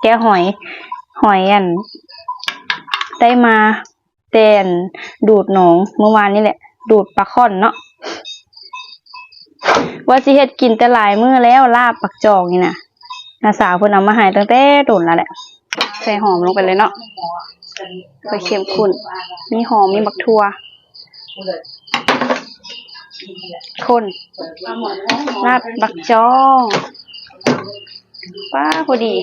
ແກະຫອຍ ຫອຍອັນ ໄດ້ມາແຕ່ອັນ ດູດໜອງມື້ວານນີ້ແຫຼະ ດູດປາຂ້ອນເນາະ. ວ່າຊິເຮັດກິນແຕ່ຫຼາຍມື້ແລ້ວ ລາບບັກຈອງນີ້ນະ ນ້າສາວເພິ່ນເອົາມາໃຫ້ຕັ້ງແຕ່ດົນແລ້ວແຫຼະ. ໃສ່ຫອມລົງໄປເລີຍເນາະ ເພື່ອເຂັ້ມຂຸ້ນ ມີຫອມ ມີບັກຖົ່ວ ຄົນ ລາບບັກຈອງ ປ້າ ພໍດີ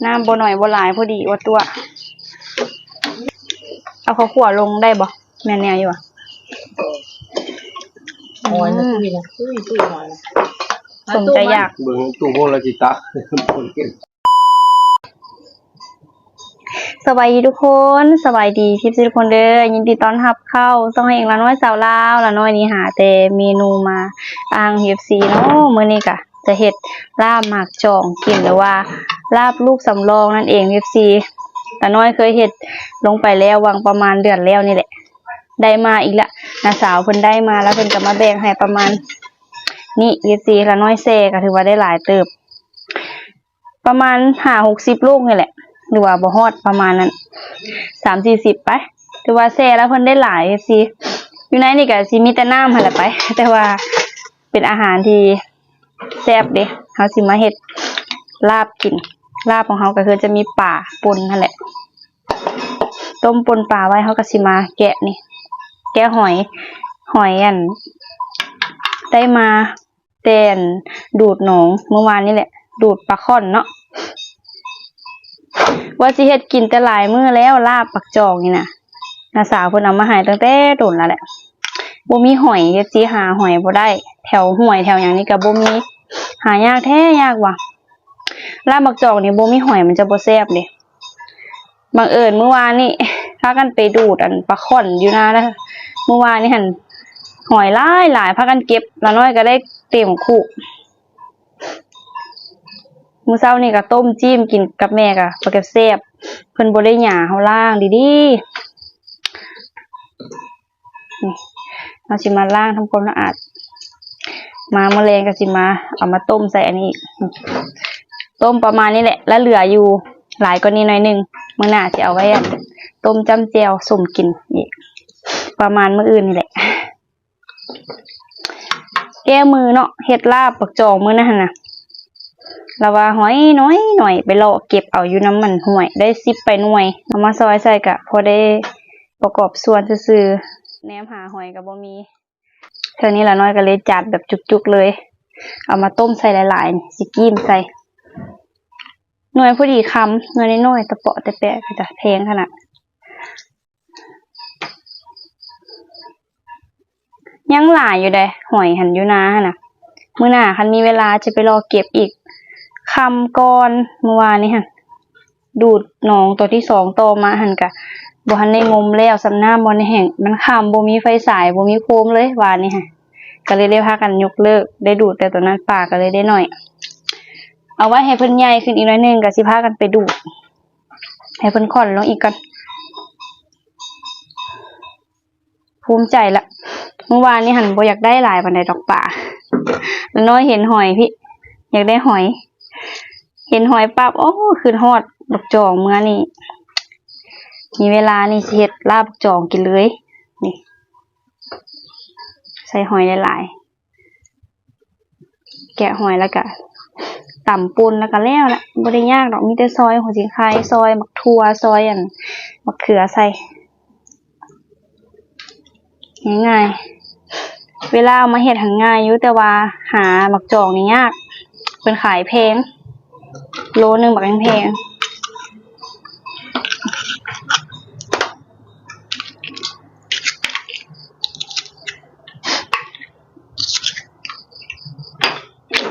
ນ້ຳບໍ່ໜ້ອຍບໍ່ຫຼາຍ ພໍດີ ອວດຕົວະ. ເອົາເຂົ້າຂົ້ວລົງໄດ້ບໍ່? ແມ່ນແນວຢູ່ຫວາ? ຫອຍນະ ອືມ ຕຸ້ຍນະ ຕຸ້ຍ ຕຸ້ຍຫອຍນະ ສົມໃຈຢາກ. ເບິ່ງຕູ້ໂພລະຊິຕາ. ສະບາຍດີທຸກຄົນ ສະບາຍດີເອັຟຊີທຸກຄົນເດີ ຍິນດີຕ້ອນຮັບເຂົ້າຊ່ອງເອງ ລານ້ອຍສາວລາວ. ລານ້ອຍນີ້ຫາແຕ່ເມນູມາອ່າງເອັຟຊີເນາະ. ມື້ນີ້ກະຈະເຮັດລາບໝາກຈອງກິນ ຫຼືວ່າລາບລູກສຳລອງນັ້ນເອງເອັຟຊີ. ລານ້ອຍເຄີຍເຮັດລົງໄປແລ້ວ ຫວ່າງປະມານເດືອນແລ້ວນີ້ແຫຼະ ໄດ້ມາອີກລະ. ນ້າສາວເພິ່ນໄດ້ມາລະ ເພິ່ນກະມາແບ່ງໃຫ້ປະມານນີ້ເອັຟຊີ. ລານ້ອຍແຊ່ກະຖືວ່າໄດ້ຫຼາຍເຕີບ ປະມານຫ້າຫົກສິບລູກນີ້ແຫຼະ ຫຼືວ່າບໍ່ຮອດປະມານນັ້ນ ສາມສີ່ສິບໄປ ຖືວ່າແຊ່ແລ້ວເພິ່ນໄດ້ຫຼາຍເອັຟຊີ. ຢູ່ໃນນີ້ກະຊິມີແຕ່ນ້ຳຫັ້ນແຫຼະໄປ ແຕ່ວ່າເປັນອາຫານທີ່ແຊບເດ້. ເຮົາຊິມາເຮັດລາບກິນ ລາບຂອງເຮົາກະຄືຈະມີປາປົນຫັ້ນແຫຼະ ຕົ້ມປົນປາໄວ້. ເຮົາກະຊິມາແກະນີ້ ແກະຫອຍ ຫອຍອັນ ໄດ້ມາ ແຕ່ອັນ ດູດໜອງມື້ວານນີ້ແຫຼະ ດູດປາຂ້ອນເນາະ. ວ່າຊິເຮັດກິນແຕ່ຫຼາຍມື້ແລ້ວ ລາບບັກຈອງນີ້ນະ ນ້າສາວເພິ່ນເອົາມາໃຫ້ຕັ້ງແຕ່ດົນແລ້ວແຫຼະ. ບໍ່ມີຫອຍ ເອັຟຊີ ຫາຫອຍບໍ່ໄດ້ ແຖວຫ້ວຍແຖວຫຍັງນີ້ກະບໍ່ມີ ຫາຍາກແທ້ຍາກວ່າ. ລາບບັກຈອງນີ້ບໍ່ມີຫອຍມັນຈະບໍ່ແຊບເດ້. ບັງເອີນມື້ວານນີ້ພາກັນໄປດູດອັນປາຂ້ອນຢູ່ນານະ ມື້ວານນີ້ຫັ້ນຫອຍຫຼາຍໆ ພາກັນເກັບ ລານ້ອຍກະໄດ້ເຕັມຄຸ. ມື້ເຊົ້ານີ້ກະຕົ້ມຈີ້ມກິນກັບແມ່ກະພໍແຊບໆ ເພິ່ນບໍ່ໄດ້ຫຍ້າ ເຮົາລ້າງດີໆ. ນີ້ ເຮົາຊິມາລ້າງທຳຄວາມສະອາດ ມາມື້ແລງກະຊິມາເອົາມາຕົ້ມໃສ່ອັນນີ້ອີກ. ຕົ້ມປະມານນີ້ແຫຼະ ລະເຫຼືອຢູ່ຫຼາຍກວ່ານີ້ໜ້ອຍໜຶ່ງ ມື້ໜ້າຊິເອົາໄວ້ອັນ ຕົ້ມຈ້ຳແຈ່ວສົ້ມກິນອີກ ປະມານມື້ອື່ນນີ້ແຫຼະ. ແກ້ມືເນາະ ເຮັດລາບບັກຈອງມື້ນັ້ນຫັ້ນນະ ລະວ່າຫອຍໜ້ອຍໆ ໄປເລາະເກັບເອົາຢູ່ນຳອັນຫ້ວຍ ໄດ້ສິບປາຍໜ່ວຍ ເອົາມາຊອຍໃສ່ກະພໍໄດ້ ປະກອບສ່ວນຊື່ໆ ແນມຫາຫອຍກະບໍ່ມີ. ເທື່ອນີ້ລານ້ອຍກະເລີຍຈັດແບບຈຸກໆເລີຍ ເອົາມາຕົ້ມໃສ່ຫຼາຍໆ ຊິກີ້ມໃສ່ ໜ່ວຍພໍດີຄຳ ໜ່ວຍນ້ອຍໆ ຕະເປາະແຕະແປະ ກະຈະແພງຂະໜາດ. ຍັງຫຼາຍຢູ່ໃດ ຫອຍຫັ້ນຢູ່ນາຫັ້ນນະ ມື້ໜ້າຄັນມີເວລາຈະໄປເລາະເກັບອີກ. ຄ່ຳກ່ອນມື້ວານນີ້ຫັ້ນ ດູດໜອງໂຕທີສອງຕໍ່ມາຫັ້ນກະບໍ່ທັນໄດ້ງົມແລ້ວຊ້ຳ ນ້ຳບໍ່ໄດ້ແຫ້ງ ມັນຄ່ຳ ບໍ່ມີໄຟສາຍ ບໍ່ມີໂຄມເລີຍວານນີ້ຫັ້ນ ກະເລີຍໄດ້ພາກັນຍົກເລີກ ໄດ້ດູດແຕ່ໂຕນັ້ນ ປາກະເລີຍໄດ້ໜ້ອຍ. ເອົາໄວ້ໃຫ້ເພິ່ນໃຫຍ່ຂຶ້ນອີກໜ້ອຍໜຶ່ງ ກະຊິພາກັນໄປດູດ ໃຫ້ເພິ່ນຂ້ອນລົງອີກກ່ອນ. ພູມໃຈລະ ມື້ວານນີ້ຫັ້ນບໍ່ຢາກໄດ້ຫຼາຍປານໃດດອກປາ ລານ້ອຍເຫັນຫອຍພີ້ ຢາກໄດ້ຫອຍ ເຫັນຫອຍປັບ ໂອ້ ຄຶດຮອດບັກຈອງ. ເມື່ອນີ້ມີເວລານີ້ຊິເຮັດລາບບັກຈອງກິນເລີຍ ນີ້ ໃສ່ຫອຍຫຼາຍໆ ແກະຫອຍແລ້ວກະຕຳປົ່ນ ແລ້ວກະແລ້ວລະ ບໍ່ໄດ້ຍາກດອກ ມີແຕ່ຊອຍຫົວຊິງໄຄ ຊອຍບັກຖົ່ວ ຊອຍອັນ ບັກເຂືອໃສ່ ງ່າຍໆ. ເວລາເອົາມາເຮັດຫັ້ນງ່າຍຢູ່ ແຕ່ວ່າຫາບັກຈອງນີ້ຍາກ ເພິ່ນຂາຍແພງ ໂລໜຶ່ງບັກແພງ.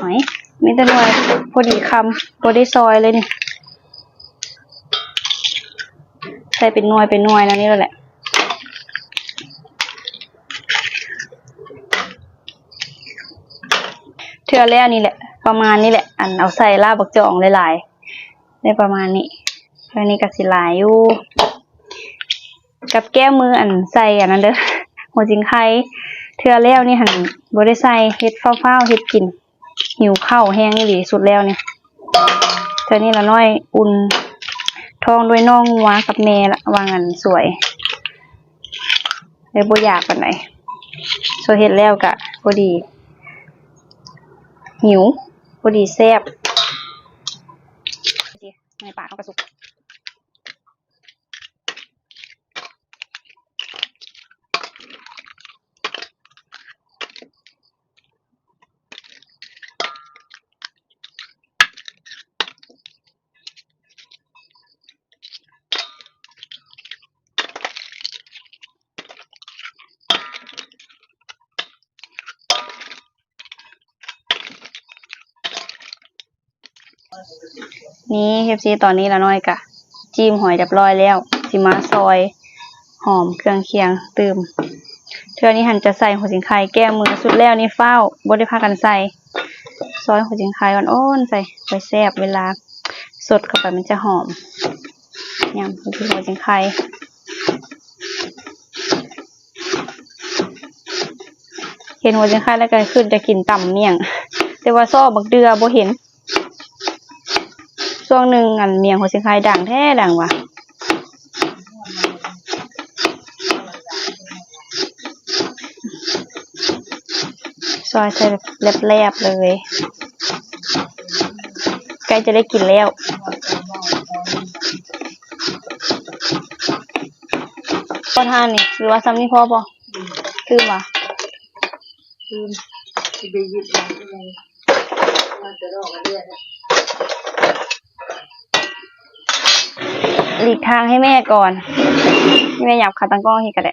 ຫອຍ ມີແຕ່ໜ່ວຍພໍດີຄຳ ບໍ່ໄດ້ຊອຍເລີຍນີ້ ໃສ່ເປັນໜ່ວຍເປັນໜ່ວຍແນວນີ້ໂລດແຫຼະ. ເທື່ອແລ້ວນີ້ແຫຼະ ປະມານນີ້ແຫຼະ ອັນເອົາໃສ່ລາບບັກຈອງຫຼາຍໆ ໄດ້ປະມານນີ້ ເທື່ອນີ້ກະຊິຫຼາຍຢູ່ ກັບແກ້ມືອັນໃສ່ອັນນັ້ນເດີ ຫົວຊິງໄຄ. ເທື່ອແລ້ວນີ້ຫັ້ນບໍ່ໄດ້ໃສ່ ເຮັດຟ້າວໆ ເຮັດກິນ ຫິວເຂົ້າແຮງອີ່ຫຼີສຸດແລ້ວນີ້. ເທື່ອນີ້ລານ້ອຍອຸ່ນທ້ອງດ້ວຍໜໍ່ງົວກັບແມ່ລະ ວ່າງອັນສວຍ ເລີຍບໍ່ຢາກປານໃດ. ສວຍເຮັດແລ້ວກະພໍດີຫິວ ພໍດີແຊບ. ໃນປາກເຮົາກະສຸກ. ນີ້ ເອັຟຊີ ຕອນນີ້ລານ້ອຍກະຈີ້ມຫອຍຮຽບຮ້ອຍແລ້ວ ຊິມາຊອຍຫອມເຄື່ອງຄຽງຕື່ມ. ເທື່ອນີ້ຫັ້ນຈະໃສ່ຫົວຊິງໄຄ ແກ້ມື ຊຸດແລ້ວນີ້ຟ້າວ ບໍ່ໄດ້ພາກັນໃສ່. ຊອຍຫົວຊິງໄຄອ່ອນໆໃສ່ ຄ່ອຍແຊບເວລາສົດເຂົ້າໄປ ມັນຈະຫອມ. ຍຳຫົວຊິງໄຄ ເຫັນຫົວຊິງໄຄແລ້ວກະຄຶດຢາກກິນຕຳໝ້ຽງ ແຕ່ວ່າຊອກບັກເດືອບໍ່ເຫັນ. ຊ່ວງໜຶ່ງ ອັນ ໝ້ຽງຫົວຊິງໄຄດັງແທ້ດັງວ່າ. ຊອຍໃສ່ແຫຼບໆເລີຍ ໃກ້ຈະໄດ້ກິນແລ້ວ. ພໍທ່ານນີ້ ຫຼືວ່າຊ່ຳນີ້ພໍບໍ່? ຕື່ມຫວາ? ຕື່ມ ຊິໄປຢຸດເອົາ ມາແຕ່ດອກເດືອນ. ຫຼີກທາງໃຫ້ແມ່ກ່ອນ ແມ່ຫຍັບຂາຕັ້ງກ້ອງໃຫ້ກະໄດ້.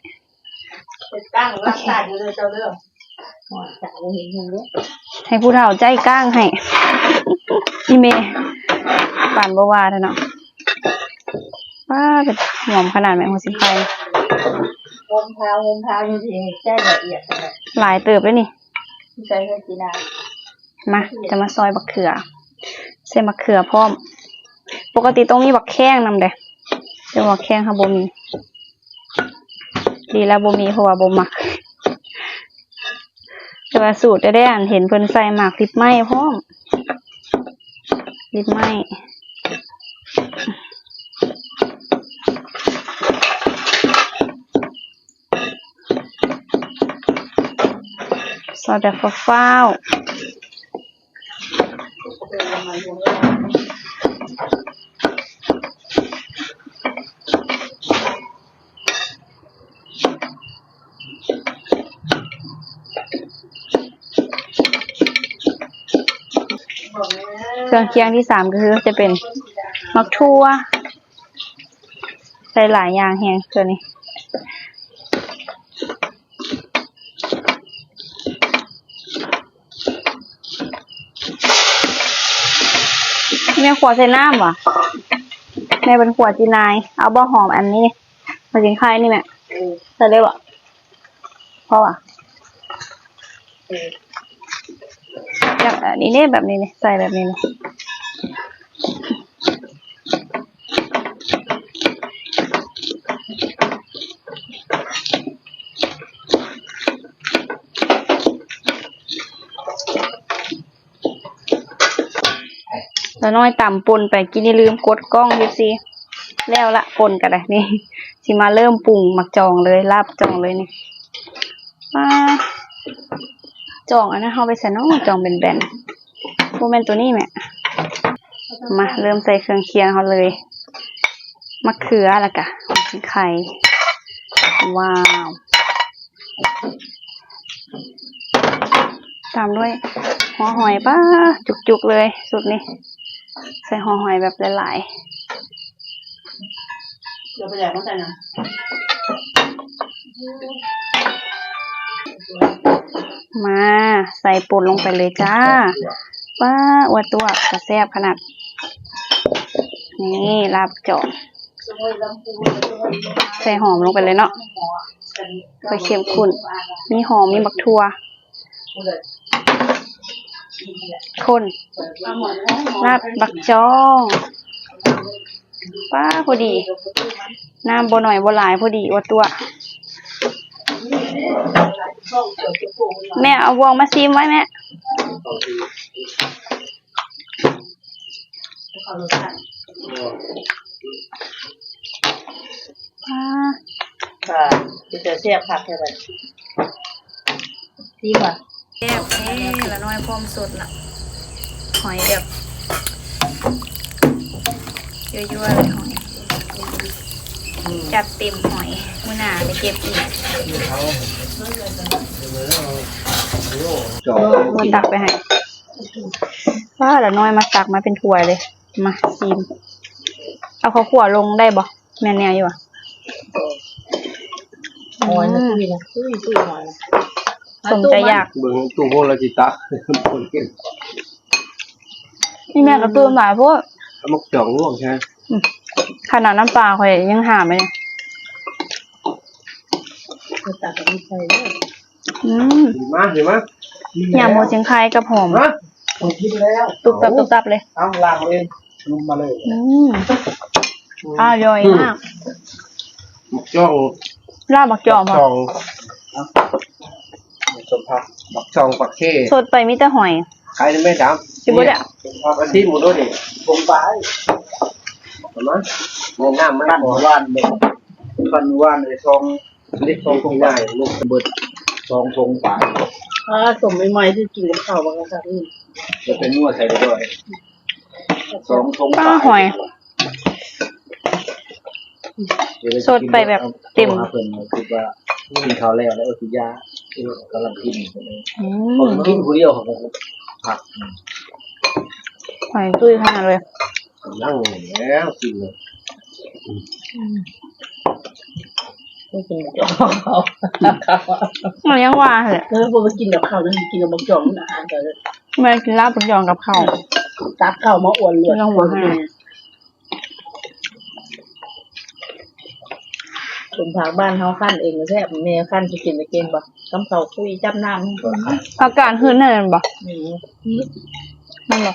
ຕັ້ງລັກສາຢູ່ເດີເຈົ້າເດີ ໃຫ້ຜູ້ເຖົ້າໃຈ້ກ້າງໃຫ້ ອີ່ແມ່ປານບໍ່ວ່າແທ້ເນາະ. ປ້າ ເປັນຫອມຂະໜາດແມ່ ຫົວຊິງໄຄ ຫົວພາວ ຫົວພາວຢູ່ທີ່ໃຊ້ລະອຽດ ຫຼາຍເຕີບເດ້ນີ້. ໃສ່ເຮັດກິນນະ ມາ ຈະມາຊອຍບັກເຂືອ ໃສ່ບັກເຂືອພ້ອມ. ປົກກະຕິຕ້ອງມີບັກແຂ້ງນຳເດ້ ແຕ່ບັກແຂ້ງເຮົາບໍ່ມີ. ດີແລ້ວບໍ່ມີ ເພາະວ່າບໍ່ມັກ. ແຕ່ວ່າສູດແທ້ໆ ອັນ ເຫັນເພິ່ນໃສ່ໝາກລິບໄມ້ພ້ອມ ລິບໄມ້. ຊອຍແບບຟ້າວໆ. ເຄື່ອງຄຽງທີສາມກະຄືຈະເປັນໝາກຖົ່ວ ໃສ່ຫຼາຍຢ່າງແຮງເທື່ອນີ້. ແມ່ຂົ້ວໃສ່ນ້ຳຫວາ? ແມ່ເປັນຂົ້ວຈີ່ນາຍ ເອົາບໍ່? ຫອມອັນນີ້ ຫົວຊິງໄຄນີ້ແມ່ ເອີ ໃສ່ເລີຍບໍ່? ພໍຫວາ? ເອີ ແບບນີ້ເດ້ ແບບນີ້ເດ້ ໃສ່ແບບນີ້ເດ້. ລານ້ອຍຕຳປົ່ນໄປ ກີ້ນີ້ລືມກົດກ້ອງ ເອັຟຊີ ແລ້ວລະ ປົ່ນກະໄດ້. ນີ້ ຊິມາເລີ່ມປຸງໝາກຈອງເລີຍ ລາບຈອງເລີຍນີ້. ປ້າ ຈອງອັນນັ້ນເຮົາໄປໃສເນາະ? ຈອງແບນໆ ບໍ່ແມ່ນໂຕນີ້ແມະ. ມາ ເລີ່ມໃສ່ເຄື່ອງຄຽງເຮົາເລີຍ ໝາກເຂືອ ແລ້ວກະຫົວຊິງໄຄ. ວ້າວ ຕາມດ້ວຍຫົວຫອຍ. ປ້າ ຈຸກໆເລີຍຊຸດນີ້ ໃສ່ຫົວຫອຍແບບຫຼາຍໆ. ມາ ໃສ່ປົ່ນລົງໄປເລີຍຈ້າ. ປ້າ ອວດຕົວະ ຕາແຊບຂະໜາດ. ນີ້ ລາບຈອງ ໃສ່ຫອມລົງໄປເລີຍເນາະ ຄ່ອຍເຂັ້ມຂຸ້ນ. ມີຫອມ ມີບັກຖົ່ວ ຄົນ ລາບບັກຈອງ. ປ້າ ພໍດີ ນ້ຳບໍ່ໜ້ອຍບໍ່ຫຼາຍ ພໍດີ ອວດຕົວະ. ແມ່ເອົາບ່ວງມາຊີມໄວ້ແມ່. ອ່າ ອ່າ ເປັນຕາແຊບຄັກແທ້ບັດນີ້ ດີບໍ່? ແຊບເດ້ ລາວນ້ອຍພ້ອມສົດລະ ຫອຍແບບ ຍົວໆເລີຍຫອຍ ຈັດເຕັມຫອຍ ມື້ໜ້າໄປເກັບອີກ ມາຕັກໄປໃຫ້ ວ້າ ລາວນ້ອຍມາຕັກມາເປັນຖ້ວຍເລີຍ ມາຊີມ ເອົາເຂົ້າຂົ້ວລົງໄດ້ບໍ່? ແມ່ນແນວຢູ່ຫວາ? ຫອຍນະ ອືມ ຕຸ້ຍນະ ຕຸ້ຍ ຕຸ້ຍຫອຍນະ ສົມໃຈຢາກ ເບິ່ງຕູ້ໂພດລະຊິຕາ ນີ້ແມ່ກະຕຸ້ມຫຼາຍໂພດ ເອົາໝາກຈອງລວກໃຊ່ ອືມ ຂະໜາດນ້ຳປາຂ້ອຍຍັງຫາມເລີຍ ຕາກະມີໃສ່ເດີ ອືມ ມາ ມາ ຍຳຫົວຊິງໄຄກັບຫອມ ຮະ ຂ້ອຍກິນແລ້ວ ຕຸບຕັບ ຕຸບຕັບເລີຍ ເອົາ ລ້າງເລີຍ ລົງມາເລີຍ ອືມ ອະລ່ອຍມາກ ໝາກຈອງ ລາບໝາກຈອງ ໝາກຈອງ ສົມຜັກ ໝາກຈອງປາກເຄ ສົດໄປມີແຕ່ຫອຍ ຂາຍໄດ້ແມ່ດຳ ຊິບໍ່ໄດ້ ສົມຜັກ ອາຊີບໝູໂດນີ້ ຜົມປາຍ ເອົາມາ ແນະນຳມາ ປັ່ນຫວານເດ້ ປັ່ນຫວານໄດ້ສອງ ເລັກສອງຖົງປາຍ ລູກເບິດສອງຖົງປາຍ ອ່າ ສົ້ມໃໝ່ໆ ທີ່ກິນກັບເຂົ້າ ວ່າຊັ້ນ ອືມ ຈະເປັນງົວໃສ່ໄດ້ດ້ວຍ ສອງຖົງປາຍ ປາຫອຍ ສົດໄປແບບເຕັມ ໂທຫາເພິ່ນ ຄິດວ່າກິນເຂົ້າແລ້ວ ແລ້ວຊິຢາ ກຳລັງກິນ ອືມ ກິນຜູ້ດຽວ ເຂົາກໍພັກ ຫອຍຕຸ້ຍຂະໜາດເລີຍ ກຳລັງແລ້ວກິນເລີຍ ອືມ ບໍ່ກິນດອກ ມັນຍັງວ່າຫັ້ນແຫຼະ ເອີ ບໍ່ໄປກິນດອກເຂົ້ານະ ກິນດອກບັກຈອງ ມັນອາຫານກະ ແມ່ກິນລາບບັກຈອງກັບເຂົ້າ ຕັກເຂົ້າມາອ້ວນລວດ ຍັງວ່າ ສົມຜັກບ້ານເຮົາຄັ້ນເອງກະແຊບ ແມ່ຄັ້ນຊິກິນໄດ້ເກັ່ງບໍ່ ກຳເຂົ້າຄຸຍຈັບນ້ຳ ອາກາດຫື່ນຫັ້ນແມ່ນບໍ່? ອືມ ແມ່ນບໍ່?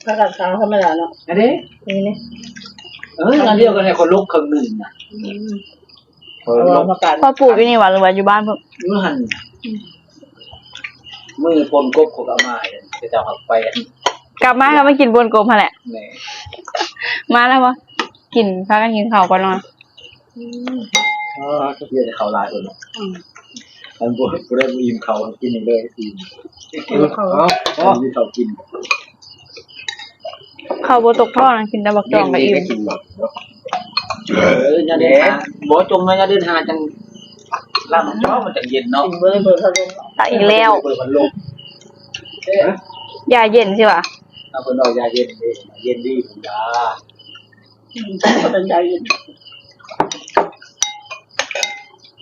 ຜັກກາດຂາວທຳມະດາເນາະ ອັນນີ້ ນີ້ ນີ້ ເອີ ອັນດຽວກັນແຫຼະ ຂ້ອຍລົກເຄິ່ງໜຶ່ງນະ ອືມ ຂ້ອຍປູກຢູ່ນີ້ຫວາ ຫຼືວ່າຢູ່ບ້ານເພິ່ນ? ຢູ່ຫັ້ນ ມື້ຝົນກົບເຂົາກະເອົາມາ ເຂົາເຈົ້າເອົາໄປ ກັບມາກະມາກິນຝົນກົບຫັ້ນແຫຼະ ແມ່ ມາແລ້ວບໍ່? ກິນ ພາກັນກິນເຂົ້າກ່ອນເນາະ ອືມ ເອີ ເຂົາເຈົ້າເອົາຫຼາຍເພິ່ນ ອືມ ອັນບໍ່ ບໍ່ໄດ້ບໍ່ອີ່ມເຂົ້າ ກິນເລີຍ ອີ່ມ ເອີ ເອົາ ເອົາ ກິນເຂົ້າກິນ ເຂົ້າບໍ່ຕົກທ້ອງ ກິນແຕ່ບັກຈອງກະອີ່ມ ເອີ ຍາເດັນຫາ ບໍ່ຈົ່ງມາ ຍາເດັນຫາຈັ່ງ ລາບມັນຈອງ ມັນຈັ່ງເຢັນເນາະ ກິນບໍ່ໄດ້ເປີດພັດລົມ ຕັກອີກແລ້ວ ເປີດພັດລົມ ຢາເຢັນຊິຫວາ ເອົາເພິ່ນເອົາຢາເຢັນເດ້ ເຢັນດີ ຢາ ອືມ ເປັນຢາເຢັນ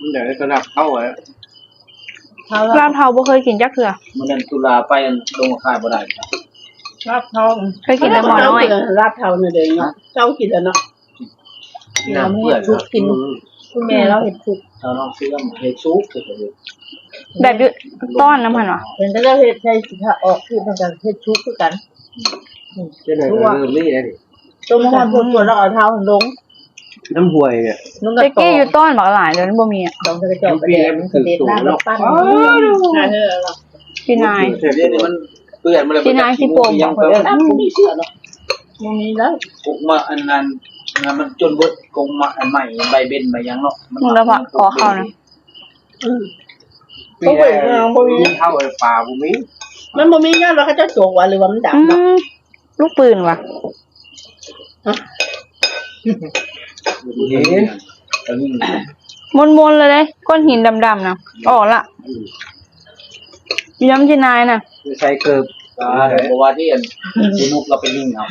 ມັນຢາກໄດ້ສະຫຼັບເຂົ້າໄວ້ ລາບເທົາບໍ່ເຄີຍກິນຈັກເທື່ອ ມື້ນັ້ນຕຸລາໄປລົງມາຂາຍບໍ່ໄດ້ ລາບເທົາ ເຄີຍກິນແຕ່ໝໍນ້ອຍ ລາບເທົານີ້ເດ້ເນາະ ເຈົ້າກິນແລ້ວເນາະ ນ້ຳເປື່ອຍ ເຮັດຊຸກກິນ ອືມ ຄຸນແມ່ລາວເຮັດຊຸກ ເຈົ້ານ້ອງເຊື່ອມເຮັດຊຸກ ແບບຢູ່ຕ້ອນນຳຫັ້ນຫວາ ເຫັນແຕ່ລາວເຮັດໃສ່ ຊິຖ້າອອກ ຄືມັນກະເຮັດຊຸກຄືກັນ ອືມ ເຮັດໃຫ້ເລີ່ມນີ້ໄດ້ນີ້ ຕົວມະຮອດໂພດຕົວລະເອົາເທົາລົງ ນ້ຳຫ້ວຍນີ້ ແຕ່ກີ້ຢູ່ຕ້ອນບັກຫຼາຍ ດຽວນີ້ບໍ່ມີ ດອງໃສ່ກະຈອກກະແດງ ມັນກະເດັດນ້ຳ ແລ້ວປັ່ນ ພີ່ນາຍ ດຽວນີ້ມັນເປື້ອນໝົດແລ້ວ ພີ່ນາຍຊິໂປມ ບໍ່ມີເຊື້ອເນາະ ບໍ່ມີແລ້ວ ກົກມາອັນນັ້ນ ມັນຈົນເບິດ ກົກມາອັນໃໝ່ ໃບເບັນໃບຫຍັງເນາະ ມັນລະພະ ຂໍເຂົ້ານະ ອືມ ບໍ່ມີ ເຂົ້າປາບໍ່ມີ ມັນບໍ່ມີ ຍ້ອນວ່າເຂົາເຈົ້າຈົກຫວາ ຫຼືວ່າມັນດຳ ອືມ ເນາະ ລູກປືນຫວາ ຮະ ເຫັນ ມັນມົນໆ ເລີຍເດ້ ກ້ອນຫີນດຳໆ ນະ ອອກລະ ຍາມຊິນາຍນະ ໃສ່ເກີບ ອ່າ ບໍ່ວ່າທີ່ອັນ ສະໜຸກລາວໄປຍິງເອົາ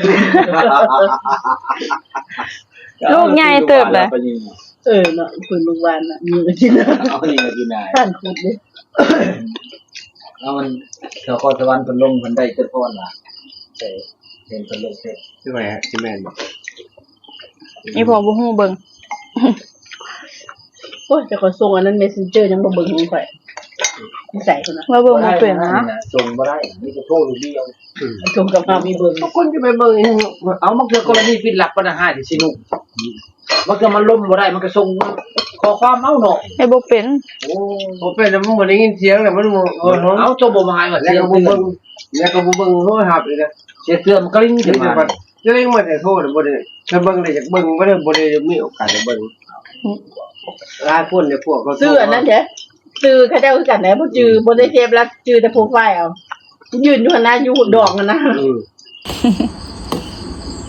ລູກໃຫຍ່ເຕີບເລີຍ ເອີເນາະ ເພິ່ນເມື່ອວານນະ ຍິງກິນ ເອົາຍິງກິນນາຍ ທ່ານຄຸດເດ້ ແລ້ວມັນ ແຖວຄອນສະຫວັນເພິ່ນລົງ ເພິ່ນໄດ້ເຈົ້າພອນລະ ແຕ່ເຫັນເພິ່ນລົງແທ້ ຊິແມ່ນ ຊິແມ່ນບໍ່? ອີ່ພໍ່ບໍ່ຮູ້ເບິ່ງ ໂອ້ຍ ແຕ່ຂ້ອຍສົ່ງອັນນັ້ນ Messenger ຍັງບໍ່ເບິ່ງຂອງຂ້ອຍ ນິໄສພຸ້ນນະ ລາວເບິ່ງບໍ່ເປັນນະ ສົ່ງບໍ່ໄດ້ ມີແຕ່ໂທລູກດຽວ ອືມ ສົ່ງກັບມາມີເບິ່ງ ຄົນຈະໄປເບິ່ງອີ່ຫຍັງ ເອົາ ບາງເທື່ອກໍລະນີຜິດຫຼັກ ປັນຫາທີ່ຊິໜຸກ ບາງເທື່ອມັນລົມບໍ່ໄດ້ ມັນກໍສົ່ງຂໍ້ຄວາມເອົາເນາະ ເຮັດບໍ່ເປັນ ໂອ້ ບໍ່ເປັນ ແລ້ວມັນບໍ່ໄດ້ຍິນສຽງ ແລ້ວມັນບໍ່ ເອີ ເອົາ ເຈົ້າບໍ່ມາຫາຍວ່າ ແລ້ວກໍບໍ່ເບິ່ງ ແລ້ວກໍບໍ່ເບິ່ງໂທລະສັບອີກນະ ສຽງເຄື່ອງມັນກະລິ້ງຂຶ້ນມາ ຍັງບໍ່ໄດ້ໂທນະ ບໍ່ໄດ້ ຖ້າເບິ່ງໄດ້ຢາກເບິ່ງ ບໍ່ໄດ້ ບໍ່ໄດ້ມີໂອກາດໄດ້ເບິ່ງ. ອືມ ຫຼາຍຄົນໃນພວກເຂົາ ຊື່ອັນນັ້ນແທ້ ຊື່ເຂົາເຈົ້າຄືກັນນະ ບໍ່ຈື່ ອືມ ບໍ່ໄດ້ເກັບລະ ຈື່ແຕ່ໂປຣໄຟລ໌ເອົາ ຢືນຢູ່ຫັ້ນນະ ຢູ່ດອກຫັ້ນນະ. ອືມ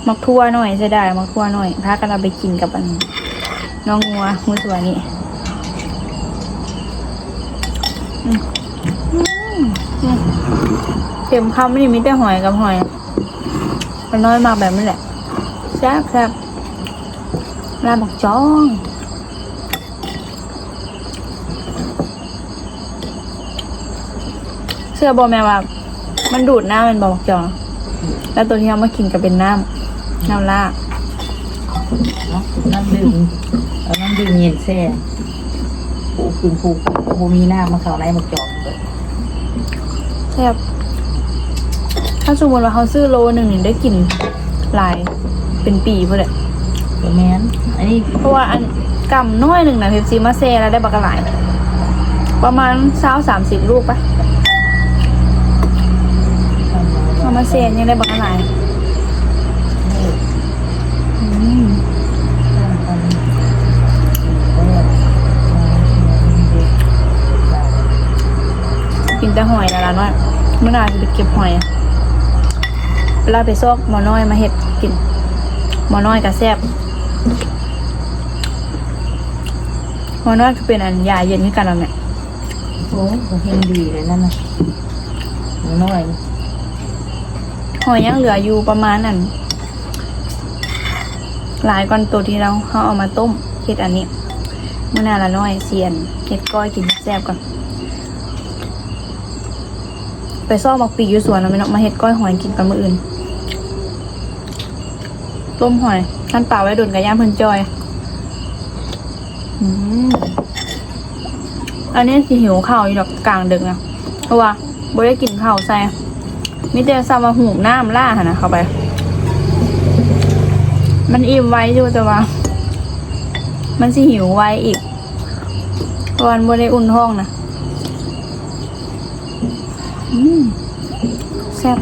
ໝາກຖົ່ວໜ້ອຍ ເສຍດາຍໝາກຖົ່ວໜ້ອຍ ພາກັນເອົາໄປກິນກັບອັນ ນ້ອງງົວມື້ສວນນີ້. ອືມ ອືມ ເຕັມຄຳນີ້ມີແຕ່ຫອຍກັບຫອຍ. ປ້ານ້ອຍມັກແບບນີ້ແຫຼະ ແຊບໆ ລາບໝາກຈອງ. ເຊື່ອບໍ່ແມ່ວ່າ ມັນດູດນ້ຳແມ່ນບໍ່ ໝາກຈອງ? ອືມ ແລ້ວໂຕທີ່ເຮົາມາກິນກໍເປັນນ້ຳ ນ້ຳລາດ. ເນາະ ນ້ຳດື່ມ ເອົານ້ຳດື່ມເຢັນແຊ່ ຜູ້ຄືນຜູ້ ບໍ່ມີນ້ຳມາເຂົ້າໃນໝາກຈອງເບີດ. ແຊບ ຖ້າສົມມຸດວ່າເຮົາຊື້ໂລໜຶ່ງນີ້ໄດ້ກິນຫຼາຍເປັນປີພຸ້ນແຫຼະ. ກໍແມ່ນ ອັນນີ້ ເພາະວ່າອັນກຳນ້ອຍໜຶ່ງນະ ເປັບຊີມາແຊ່ແລ້ວໄດ້ບັກຫຼາຍ ປະມານຊາວສາມສິບລູກປະ ເອົາມາແຊ່ຍັງໄດ້ບັກຫຼາຍ. ອືມ ກິນແຕ່ຫອຍລະລະນ້ອຍ ມື້ໜ້າຊິໄປເກັບຫອຍ ເວລາໄປຊອກໝໍນ້ອຍມາເຮັດກິນ ໝໍນ້ອຍກໍແຊບ. ໝໍນ້ອຍກໍເປັນອັນຢາເຢັນຄືກັນແລ້ວແມ່. ໂອ້ ກໍເຮັງດີເລີຍນັ້ນນະ ໝໍນ້ອຍ. ຫອຍຍັງເຫຼືອຢູ່ປະມານອັນ ຫຼາຍກ່ອນໂຕທີ່ເຮົາ ເຮົາເອົາມາຕົ້ມເຮັດອັນນີ້. ມື້ໜ້າລະນ້ອຍຊິອັນເຮັດກ້ອຍກິນແຊບກ່ອນ. ໄປຊອກໝາກປີຢູ່ສວນເນາະແມ່ເນາະ ມາເຮັດກ້ອຍຫອຍກິນກ່ອນມື້ອື່ນ. ຕົ້ມຫອຍ ຄັນປາໄວ້ດົນກໍຢ້ານເພິ່ນຈ່ອຍ. ອືມ ອັນນີ້ຊິຫິວເຂົ້າຢູ່ດອກກາງດຶກນະ ເພາະວ່າບໍ່ໄດ້ກິນເຂົ້າໃສ່ ມີແຕ່ສ່ຳວ່າຫູບນ້ຳຫຼ້າຫັ້ນນະເຂົ້າໄປ. ມັນອີ່ມໄວຢູ່ ແຕ່ວ່າມັນຊິຫິວໄວອີກ ເພາະວ່າມັນບໍ່ໄດ້ອຸ່ນທ້ອງນະ. ອືມ ແຊບ.